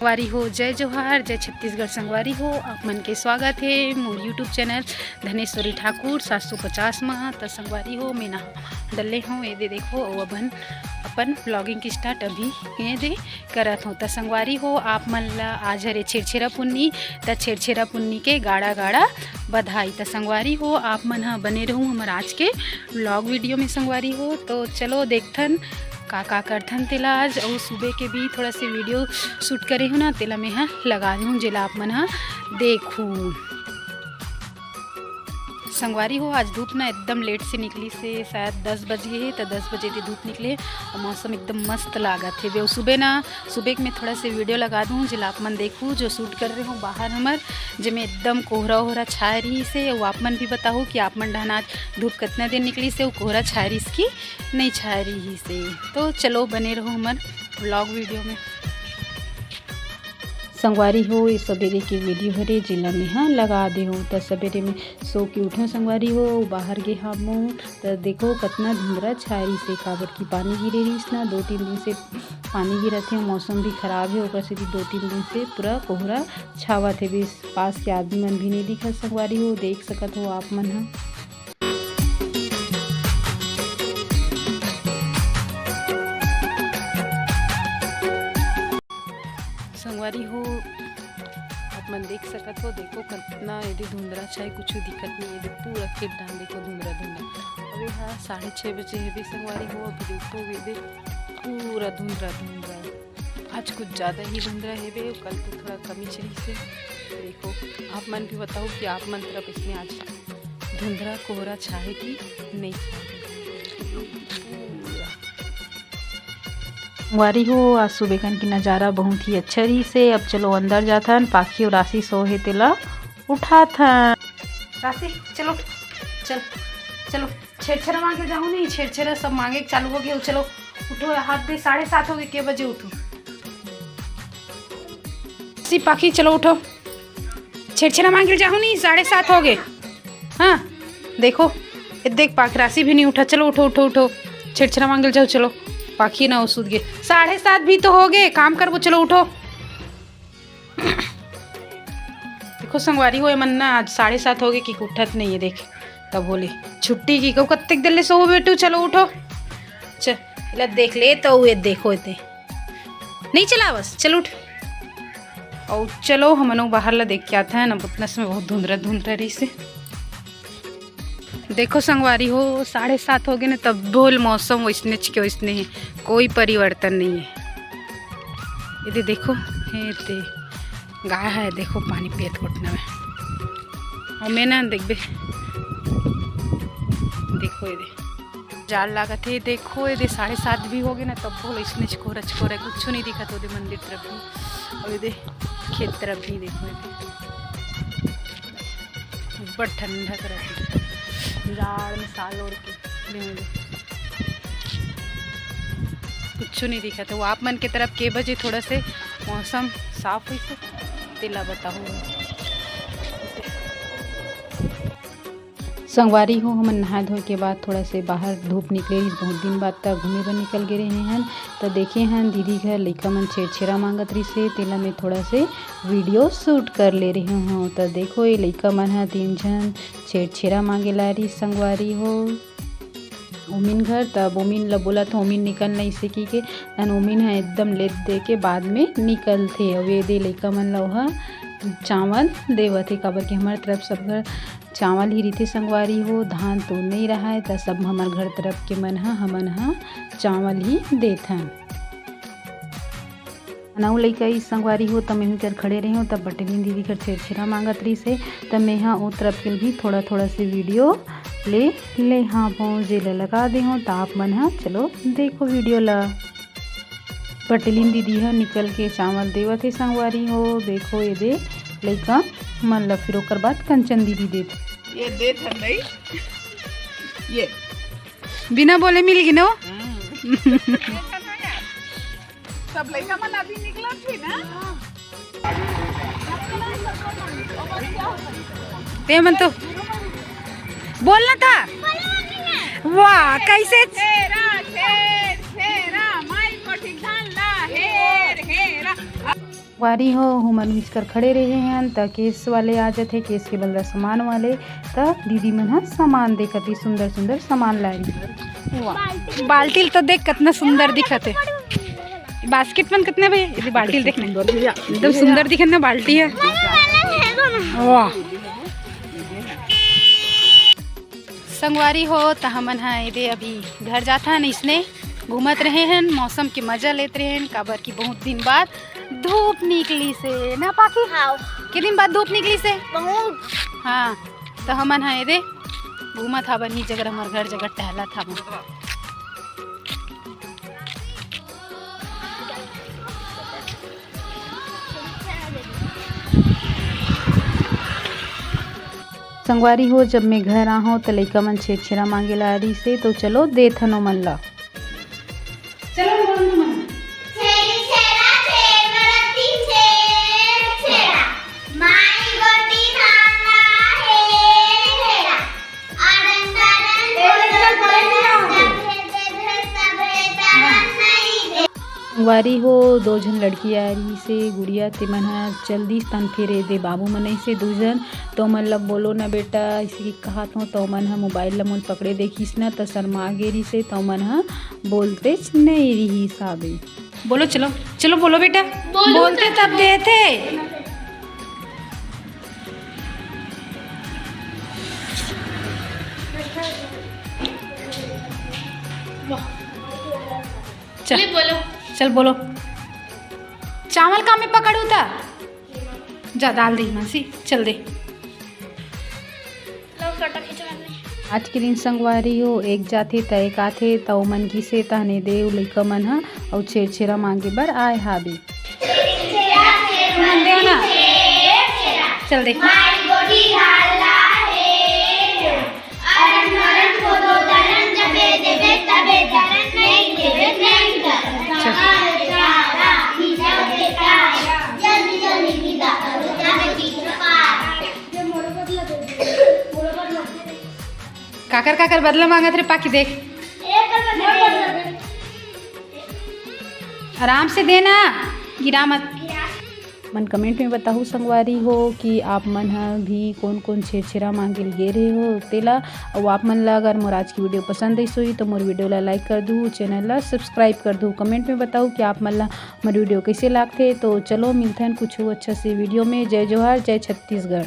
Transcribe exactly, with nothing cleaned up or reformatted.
संगवारी हो, जय जोहार, जय छत्तीसगढ़। संगवारी हो, आप मन के स्वागत हे मोर YouTube चैनल धनेश्वरी ठाकुर सात सौ पचास म। त संगवारी हो, मैं नहा डले हूँ, ये दे देखो, अउ अपन अपन ब्लॉगिंग की स्टार्ट अभी ये दे करत हूँ। त संगवारी हो, आप मन ला आज हरे छेरछेरा पुन्नी, त छेरछेरा पुन्नी के गाड़ा गाड़ा बधाई। त संगवारी हो, आप मन ह बने रहू हमर आज के ब्लॉग वीडियो में संगवारी हो। तो चलो देखथन का का करथन तेला आज, अउ सुबह के भी थोड़ा से वीडियो शूट करे हूँ ना, तेला मैं ह लगा दूँ, जेला आप मन ह देखू। संगवारी हो, आज धूप ना एकदम लेट से निकली से, शायद दस बजे हे, त दस बजे के धूप निकले हे, अउ मौसम एकदम मस्त लागत हे। अउ सुबह ना, सुबह के मैं थोड़ा से वीडियो लगा दूँ, जेला आप मन देखू, जो शूट कर रहे हो बाहर हमर, जेमे एकदम कोहरा ओहरा छाए रही से, अउ आप मन भी बताहू कि आप मन डहन आज धूप कितना दिन निकली से, अउ कोहरा छाए रही कि नहीं छाए रही से। तो चलो बने रहो हमर ब्लॉग वीडियो में। संगवारी हो, ये सबेरे के वीडियो हरे, जेला मैं ह लगा दे हूँ। त सबेरे में सो के उठो संगवारी हो, बाहर गे हामो, त देखो कतना धुंधरा छाए रहिस हे, काबर कि पानी गिरे रहिस ना, दो तीन दिन से पानी गिरत हे, मौसम भी खराब हे, ओकर सेती दो तीन दिन से पूरा कोहरा छावत हे। बेस पास के आदमी मन भी नहीं दिखत संगवारी हो, देख सकत हो आप मन ह। संगवारी हो, आप मन देख सकत हो, देखो कतना एदे धुंधरा छाए, कुछ दिखत नहीं। एदे पूरा खेत डाहन देखो धुंधरा धुंधरा। अभी हाँ साढ़े छः बजे हेबे संगवारी हो, अभी देखो एदे पूरा धुंधरा धुंधरा। आज कुछ ज़्यादा ही धुंधरा हेबे, कल तो थोड़ा कमी चली से। देखो, आप मन भी बताओ कि आप मन तरफ इसमें आज धुंधरा कोहरा छाए कि नहीं छाए। संगवारी हो, आज सुबह कन के नज़ारा बहुत ही अच्छा रहिस हे। अब चलो अंदर जाथन, पाखी अउ राशि सो हे तेला उठाथन। राशि, चलो, चल, चलो, छेरछेरा मांगे जाहू नहीं, छेरछेरा सब मांगे के चालू हो गया। चलो उठो, हाथ दे, साढ़े सात हो गए, के बजे उठो? राशि, पाखी, चलो उठो। छेरछेरा मांगे जाहू नहीं, साढ़े सात हो गए। हाँ, देखो, ये देख, पाख राशि भी नहीं उठा। चलो उठो, उठो, उठो, छेरछेरा मांगे जाओ। चलो, पाखी ना, वो सुत गए। साढ़े सात भी तो हो गए, काम करबो। चलो उठो। देखो संगवारी हो, ये मन ना आज साढ़े सात हो गए कि उठत नहीं है। देख, तब बोले, "छुट्टी की कहू, कत्तेक देर ले सोहू बेटू, चलो उठो।" चल, ला देख ले तो ये देखो, ये नहीं चलावस, चल उठ। अउ चलो, हमन बाहर ला देख के आथन, अब उतना समय बहुत धुंधरा धुंधरा रहिस हे। देखो संगवारी हो, साढ़े सात हो गए ना, तब बोल मौसम वैसनेच के वैसने हे, कोई परिवर्तन नहीं है। ये दे देखो, हे ते गाय है, देखो पानी पियत कोटना में। और मैं ना देखबे, देखो ये दे। जाड़ लागत हे। देखो, ये दे साढ़े सात भी हो गए ना, तब बोल इसने चकोरा चकोरा कुछ नहीं दिखत। वो दे मंदिर तरफ भी, और ये दे खेत तरफ भी। देखो, ये दे बड़ ठंडा करत हे। जाड़ में साल ओढ़ के, ये दे कुछ नहीं दिखत हे। वो आप मन के तरफ के बजे थोड़ा से मौसम साफ हुई से, तेला बताहूँ। संगवारी हो, हमन नहाए धोए के बाद थोड़ा से बाहर धूप निकले रहिस, बहुत दिन बाद त घूमे बर निकल गे रहे हन। त देखे हन दीदी घर लइका मन छेरछेरा मांगत रहिस हे, तेला मैं थोड़ा से वीडियो शूट कर ले रहे हूँ। त देखो, ये लइका मन ह तीन झन छेरछेरा मांगे ला रहिस संगवारी हो। ओमिन घर, तब ओमिन ल बोलत हो, ओमिन निकल नहीं सकी के, अन ओमिन ह एकदम लेत दे के बाद में निकलथे। अउ ये दे लइका मन ल ओहा चावल देवत हे, काबर के हमर तरफ सब घर चावल ही रहिथे संगवारी हो, धान तो नहीं रहाय, त सब हमर घर तरफ के मन ह, हमन ह चावल ही देथन। अनऊ लइका ई संगवारी हो, त मेहू कर खड़े रहे हो, तब बटेलिन दीदी कर छेरछेरा मांगत रहिस हे, त मेहा ओ तरफ के भी थोड़ा थोड़ा से वीडियो ले ले हाँ पहुँच जेला लगा दे हो, त आप मन ह चलो देखो वीडियो ला। बटेलिन दीदी ह निकल के चावल देवत हे संगवारी हो, देखो ये दे लइका मन ल, फिर ओकर बाद कंचन दीदी देत। ये देत हन नहीं, ये बिना बोले मिल गिनो। हाँ। सब लइका मन अभी निकलत हे ना। ते मन तो बोलना था। वाह, कैसे? छेरा, छेर, छेरा, माई कोठी धान ला, हेर, हेरा। संगवारी हो, हमन उहिच कर खड़े रहे हन, त केस वाले आ जथे, केस के बदला सामान वाले। त दीदी मन ह सामान देखत ही, सुंदर सुंदर सामान लाए रही। बाल्टी ल तो देख, कितना सुंदर दिखत हे। बास्केट मन कितना भाई, ये बाल्टी ल देख ना, एकदम सुंदर दिखत ना बाल्टी ह। वाह। संगवारी हो, त हमन ह एदे अभी घर जाथन। इसने घूमत रहे हन, मौसम के मजा लेत रहे हन, काबर कि बहुत दिन बाद धूप निकलिस हे ना पाखी? हाँ। के दिन बाद धूप निकलिस हे? बहुत। हाँ, त हमन ह एदे घूमत हावन, ई जगह हमर घर जगह टहलत हावन। संगवारी हो, जब मैं घर आहूं त लइका मन छेरछेरा मांगे ला आ रहिस हे, तो चलो देथन ओमन ला। चलो बोलो तुमन। छेरी छेरा, छेर बरती, छेर छेरा। माई गोटी धान ला हेर हेरा। अरन बरन एक एक पढ़े नहीं आओ। सभे दे दे, सभे तरन नहीं दे। संगवारी हो, दो झन लड़की आ रहिस हे, गुड़िया, ते मन ह चल दिस, तन फिर एदे बाबू मन अइसे दू झन, तो मन ल बोलो ना बेटा, अइसे कि कहत हों, तो मन ह मोबाइल ल मोल पकड़े देखिस ना, त शर्मा गे रहिस हे, तो मन ह बोलतेच नइ रिहिस हाबे। बोलो, चलो, चलो बोलो बेटा। बोलू बोलते तो तब देते। चल। ले बोलो। चल बोलो। चावल का मैं पकड़ू था? जा डाल दे मासी, चल दे। लो, फोटो खींचो मम्मी। आज के दिन संगवारी हो, एक जाथे त एक आथे, त ओमन गिसे तहने दे उ लइका मन ह अउ छेरछेरा मांगे बर आए हाबे। तुमन देव ना। चल दे। चल। काकर काकर बदला मांगत रे पाखी, देख। आराम से देना, गिरा मत। मन comment में बताहू संगवारी हो कि आप मन ह भी कोन कोन छेरछेरा मांगे ल गे रहे हो तेला। अउ आप मन ला अगर मोर आज की video पसंद आइस होही तो मोर video ला like कर दू, channel ला subscribe कर दू। Comment में बताहू कि आप मन ला मोर video कइसे लागथे। तो चलो मिलथन कुछ अच्छा से video में। जय जोहार, जय छत्तीसगढ़।